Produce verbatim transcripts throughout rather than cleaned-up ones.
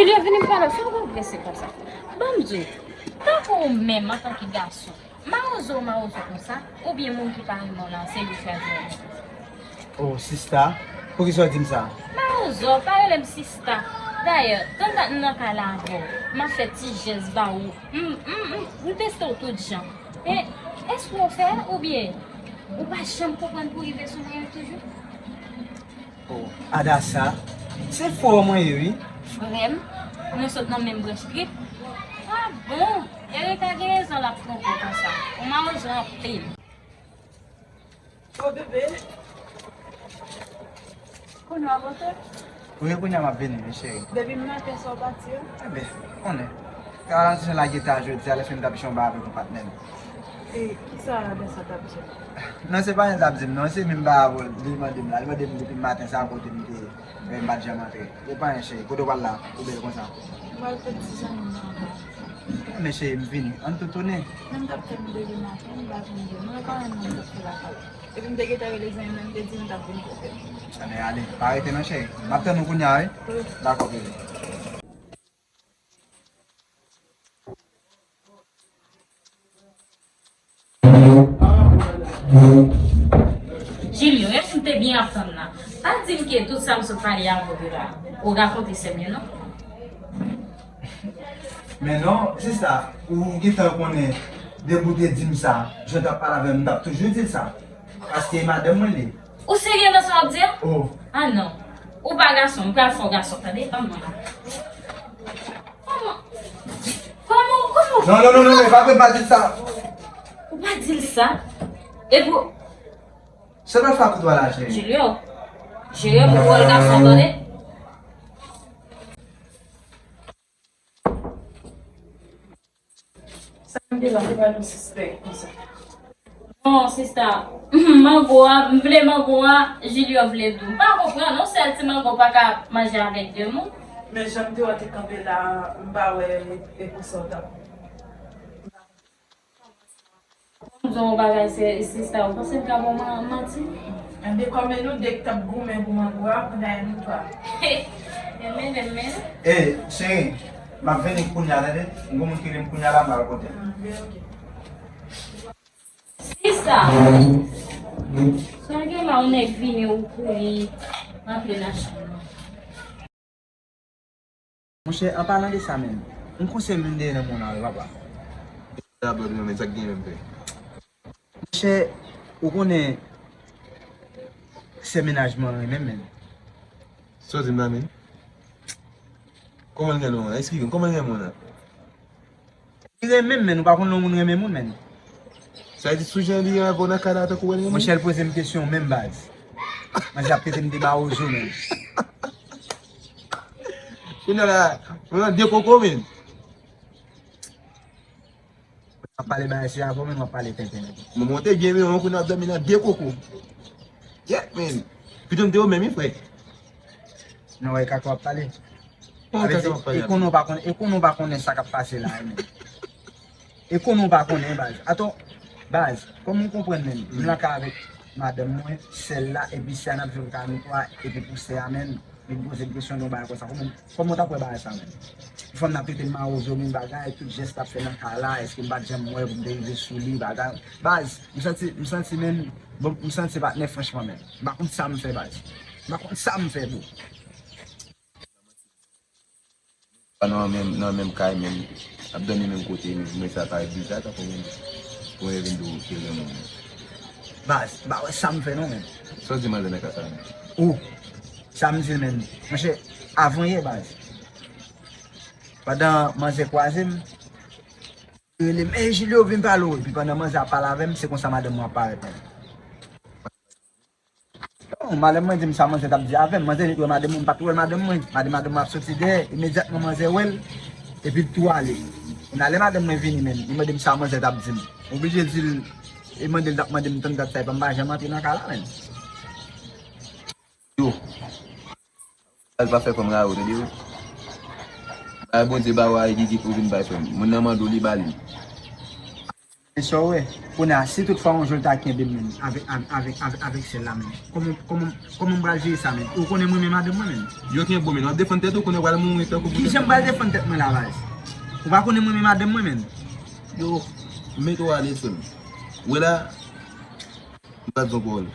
Julio, vini m pale w, sa w regrese konsa? Ban m di w, tankou ou menm antanke gason, mawozo w mawozo konsa, oubyen moun ki pa renmen w la, se li w chwazi renmen? Oh, sista, poukisa w di m sa? Mawozo, pa rele m sista. Dayè, tann dat m nan kay la avè w, m ap fè ti jès ba ou. M, m, m, m teste w tout jan. E, espre w fè, oubyen ou pa janm konprann pou rive sou mwen yo toujou? Oh, Adassa, se frè w mwen ye, wi. Frè m? Nou sot nan menm branch trip? Ah bon? Erika gen rezon l ap twonpe w konsa. Ou mawozo anpil. Oh, bebe. Kounye a w ap rantre? Wi, kounye a m ap vini, wi, cheri. Depi maten sa w pati a? Enben, konnen. Te al nan ti jan lage ta jodi a, lè fin m t ap jwe yon bagay avèk yon patnè m. E kisa Adassa t ap di w? Non, se pa anyen l t ap di m, non. Se menm bagay li mande m la. Li mande m depi maten sa kote m te, e, m pa t janm antre. Se pa anyen, cheri. Kote w pral la? Ou bèl konsa. M pral fè ti zanmi m nan anba. Men cheri, m vini. Ann tounen. Menm t ap fè m depi maten, m pa janm vini. Mwen pa renmen moun k ap fè lakay. Epi m te gentan rele zanmi m nan, m te di l m t ap vin kote l. Anben, ale. Pa rete non, cheri. M ap tann ou kounye a, wi. Wi. Dakò, bebe. Julio, èske m te byen ap tann la? Pa di m ke tout sa m sot pale avè w yo la, ou rakonte sè m yo, non? Men non, sista, ou gentan konnen, depi w te di m sa, jan w t ap pale avè m, m t ap toujou di l sa. Paske e madanm mwen li ye. Ou serye nan sa w ap di a? Oh. Ah non. Ou pa gason, m pral fè w gason, tande? Ban m mwen la. Kòman? Kòman? Kòman? Non, non, non, non, non, pa vre, pa di l sa. Ou pa di l sa? Epi w... Se pa fè kout wè la, cheri. Julio. Julio, pou w gason, tande? Sa m te la, se pa nou sispèk konsa. Non, sista. Mango a, m vle mango a, Julio vle tou. M pa konprann, yon sèl ti mango pa ka manje avèk de moun. Men jan m te wè w te kanpe la, m pa wè e pou sa w t ap. M di w yon bagay, se, sista, ou panse m ka ba w man-, manti? Enben, kòm e nou de k t ap goumen pou mango a, kounye a e nou twa. Enben, enben. E, cheri, m ap vini kounye a, tande? M gon moun ki rele m kounye a la, m al kote l. Enben, oke. Sista! Sa gen la, yon nèg vini, ou kouri, antre nan chanm nan. Monchè, an palan de sa menm, m konsèy m vin dèyè nan moun la wi, papa. Sa bòd mwen menm, sa k gen menm, frè? Monchè, ou konnen se mennaj mwen renmen menm. Sa w di m la menm? Kòman l renmen w la? Esplike m, kòman l renmen w la? Li renmen m, men ou pa konn lè yon moun renmen moun, men. Sa vle di sou jan li renmen avè w nan kay la tankou wè l renmen? Monchè, l poze m kesyon menm baz. Manzè ap pete m de mawozo, men. Kounye a la, mwen nan de koko, men. W ap pale bagay sou avè w, men w ap pale tenten. Mwen monte byen, men mwen kounye a ap dòmi nan de koko. Yep, men. Pito m te ou menm, wi, frè. Non, wè, kaka w ap pale. Sa vle di, e konnen w pa konnen, e konnen w pa konnen sa k ap pase la, men. E konnen w pa konnen, baz. Atò, baz, kòman w konprann menm? M nan kay avèk madanm mwen, sè l la, epi sè a n ap jwe kaka nou twa, epi pou sè a menm, li poze m kesyon de yon bagay konsa. Kòman, kòman w t ap wè bagay sa menm? Fanm nan pete m mawozo, men bagay, tout jès l ap fè nan kay la, èske m pa t janm wè pou m te rive sou li, bagay. Baz, m santi, m santi menm, bon, m santi patnè franchman menm. M pa konn sa m fè, baz. M pa konn sa m fè, bro. Pa nan menm, nan menm kay menm, ap dòmi menm kote, men sa parèt biza tankou moun pou mwen vin di w ke renmen w. Baz, m pa wè sa m fè non menm. Sa w di manzè nan ka sa menm? Ou, sa m di l menm. Monchè, avan yè baz. Pandan manzè kwaze m, li rele m, "Ey, Julio, vin pale w." Epi pandan manzè ap pale avè m, se konsa madanm mwen ap parèt menm. Bon, madanm mwen di m sa manzè t ap di avè m. Manzè nèt wè madanm mwen, m pa t wè madanm mwen. Madanm, madanm mwen ap soti dèyè. Imedyatman manzè wè l, epi l tou ale. Kounye a lè madanm mwen vini menm, li mande m sa manzè t ap di m. M oblije di l, li mande l t ap mande m tann dat sa, epa m pa janm antre nan kay la menm. Yo. Al pa fè fanm rayi w, tande wi. Bay Bondye ba w a, li di pou vin bay fanm. Moun nan mande w, li ba li. Men sa w wè, kounye a, si tout fwa yon jou l ta kenbe m menm, avèk, avèk, avèk, avèk, avèk sèl la menm, kòman, kòman, kòman m pral jere sa menm? Ou konnen m renmen madanm mwen menm. Yo kenbe w menm, w ap defann tèt ou, konnen w pral mouri tankou... Kijan m pral defann tèt mwen la, baz? Ou pa konnen m renmen madanm mwen menm. Yo, mete w alèz frè m. Wè la, m pral di w yon pawòl.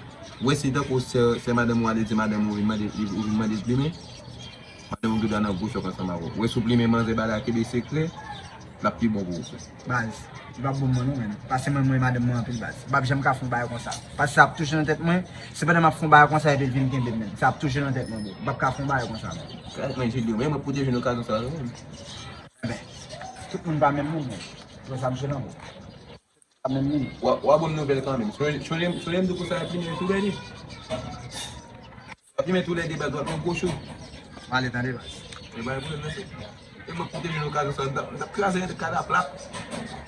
Wè si tankou sè, sè madanm ou ale di madanm ou vin mande, ou vin mande plimen, madanm ou gen dwa nan gwo chòk ansanm avè w. Wè si w plimen manzè ba la kenbe sekrè, l ap pi bon pou ou, frè. Baz, li p ap bon mwen non, menm. Paske mwen, mwen madanm mwen anpil, baz. M p ap janm ka fè yon bagay konsa. Paske sa ap touche nan tèt mwen, se pandan m ap fè yon bagay konsa epi l vin kenbe m, menm. Sa ap touche nan tèt mwen, bro. M p ap ka fè yon bagay konsa, menm. Kèt, mwen, Jilyo, men mwen pwoteje nan okazyon sa yo, menm. Enben, tout moun pa menm moun, menm. Yo sa m sou nan, bro. Pa menm moun. Wa, wa bon nouvèl kanmenm. Sonje, sonje, sonje m di w konsa, plimen tou bèni. Ap limen tou lè de baz, w ap yon gwo cho. M ale tande baz. E bay pwoblèm nan se. E mwen pwoteje nan okazyon sa, m t ap, m t ap kraze yon kad a plat.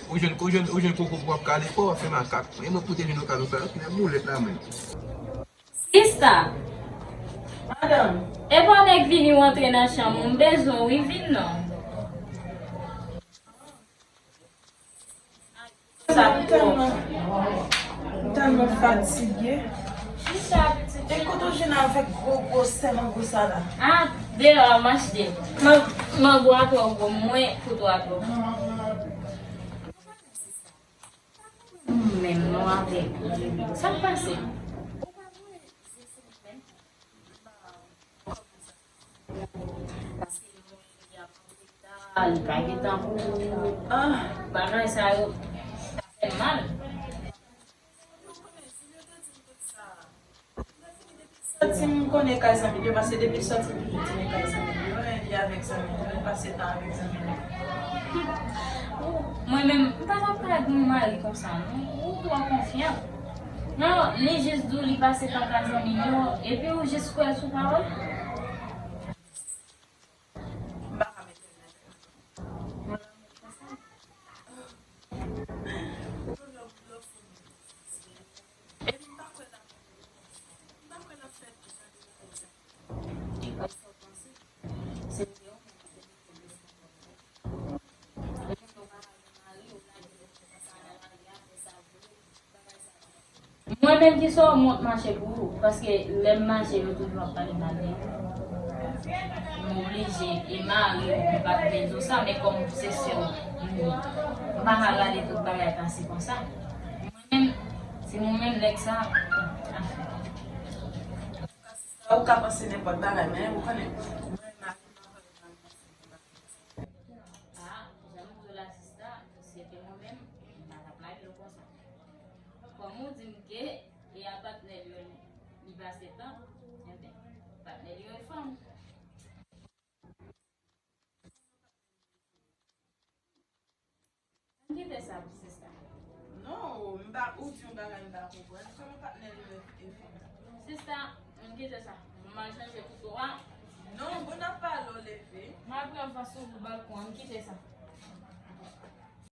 Ou jwenn, ou jwenn, ou jwenn koko pou w ap kale kò w, w ap fè makak. E mwen pwoteje nan okazyon sa, nèg boulèt la menm. Sista! Madanm! E pa nèg vini w antre nan chanm ou, m bezwen w wi, vin non. Sa m twòp. Tèlman, m tèlman fatige. Chita, pitit. E kote w jwenn avèk gwo gwosè mango sa la? Ah, deyò a m achte. Man-, mango a twò gwo, mwen kote w a twò. Menm non avèk li. Sa k pase? Paske mwen li ap antre ta, li pa gen tan pou ou. Ah, bagay sa yo, sa fè m mal. Sòti m konnen kay zanmi l yo, paske depi l sòti m toujou di men kay zanmi l yo, li avèk zanmi l yo, li pase tan avèk zanmi l yo. Mwen menm, m pa t ap ka gen yon mari konsa non. Ou twò konfyan. Non, li jis di w li pase tan kay zanmi l yo, epi ou jis kwè l sou pawòl. M pa ka mete l nan tèt mwen. Mwen lanmou konsa. Yon love, love fò m. Epi m pa kwè l ap, m pa kwè l ap fè jan de bagay sa. E kòm sa w panse, se te yon moun ki te mete l devan kò w. Ou konnen w pa ka gen mari, ou lage l konsa nan lari a, fè sa w vle, bagay sa yo. Mwen menm ki sa w mont mache pou ou, paske lè m mache yo toujou ap pale mal de ou. M oblije, e mari w, m pa t vle di w sa, men kòm se sè w, m pa ka gade tout bagay pase konsa. Mwen menm, si mwen menm nèg sa, afè. Ou ka panse nenpòt bagay, men ou konnen, mwen mari m pa pale mal konsa. Ah, jan m di w la sista, si se te mwen menm, m pa t ap lage l konsa. Kòm ou di m ke e a patnè l yo li, li pase tan, enben, patnè l yo e fanm. Ann kite sa, sista. Non, m pa, ou di yon bagay m pa konprann. Kòman patnè l yo e fanm? Sista, ann kite sa. M al chanje kouto a. Non, bon, n ap pale, w leve. M al pran van sou balkon, ann kite sa.